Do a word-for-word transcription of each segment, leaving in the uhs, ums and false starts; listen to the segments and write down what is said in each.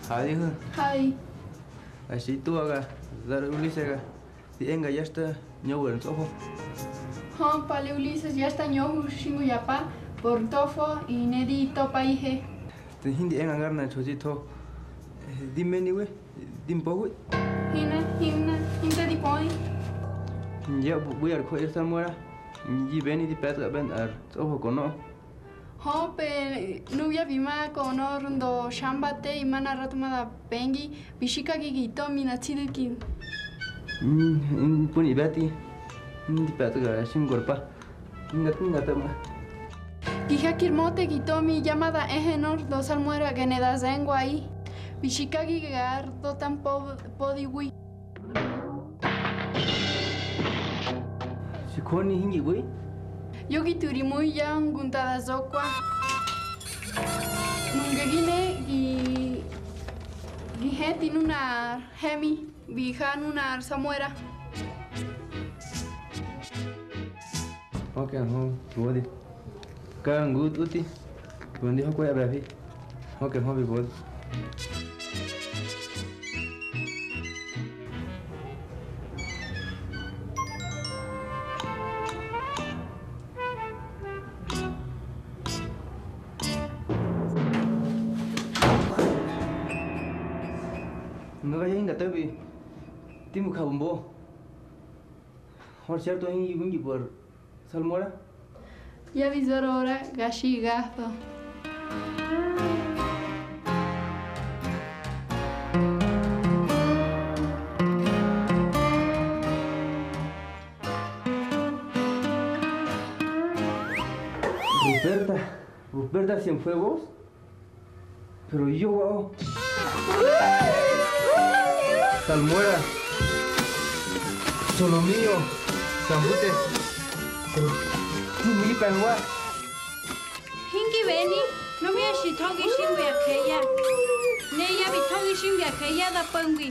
Hadihu̱. Hadi. Ar xi tuga, dar Ulises ga, di enga yá xta ñöwi ar ntsꞌofo. Hö, pale Ulises yá xta ñöhu̱ xi ngu ya pa, por ntofo, i ne di topꞌaꞌihe. Te hindi enga ngar nꞌar nxotsitho, di meniwi, di mpowi. Hina, hina, hinte di pöi. Ya ꞌbu̱ ar jöꞌi Samuera, yi beni di pe̱tga ꞌbe̱ nꞌar tsꞌofo ko nöꞌö. Hö, pe nubya bi ma ko nor ndo Xambate, i ma nꞌar rato ma da pengi, bi xikagi gi tomi na tsi du̱ki. Mm, mm, puni ꞌbe̱tꞌi, mm, di pe̱tꞌa ga xi ngu ar pa. Inga, inga tama. Gi haki ar mote gi tomi, ya ma da ehe nor ndo Salmuera gene da ze̱ngwaꞌi. Bi xikagi gar do ta mpo-, podiwi. Xi joni hingi ꞌbu̱i. Yo gi tu ri mu̱i ya ngu nda da zokwa. Nuꞌge gi ne gi, gi heti nunar hemi bi ja nunar Samuera. Ok, hö, bi bodi. Ka ngu tꞌuti, bi bodi hö kwa ya ꞌbe̱fi. Ok, hö, bi bodi. Nuga ya hinga to̱bi, ti mu jabu mbo. Hor cierto hingi wingi por Salmuera? Ya bi zo ora ga xi gatho. Ruperta, Ruperta Cienfuegos. Pero yo waꞌö. Salmuera. Solomio. Sambute. Pero ti mi pe̱hwa. Hingi beni, nupya xi thogi ximbi ya jeya. Ne ya bi thogi ximbi ya jeya da po̱ngwi.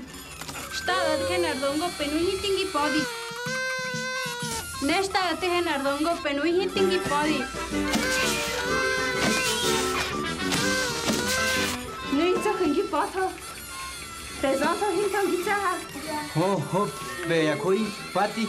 Xtaꞌathe nꞌar dongo pe nui hinti ngi pödi. Ne xtaꞌathe nꞌar dongo pe nui hinti ngi pödi. Nui ntso̱ju̱ ngi pötho. Te zötho hinto ngi tsa̱ha. Hö, hö, pe ya jöꞌi, pati.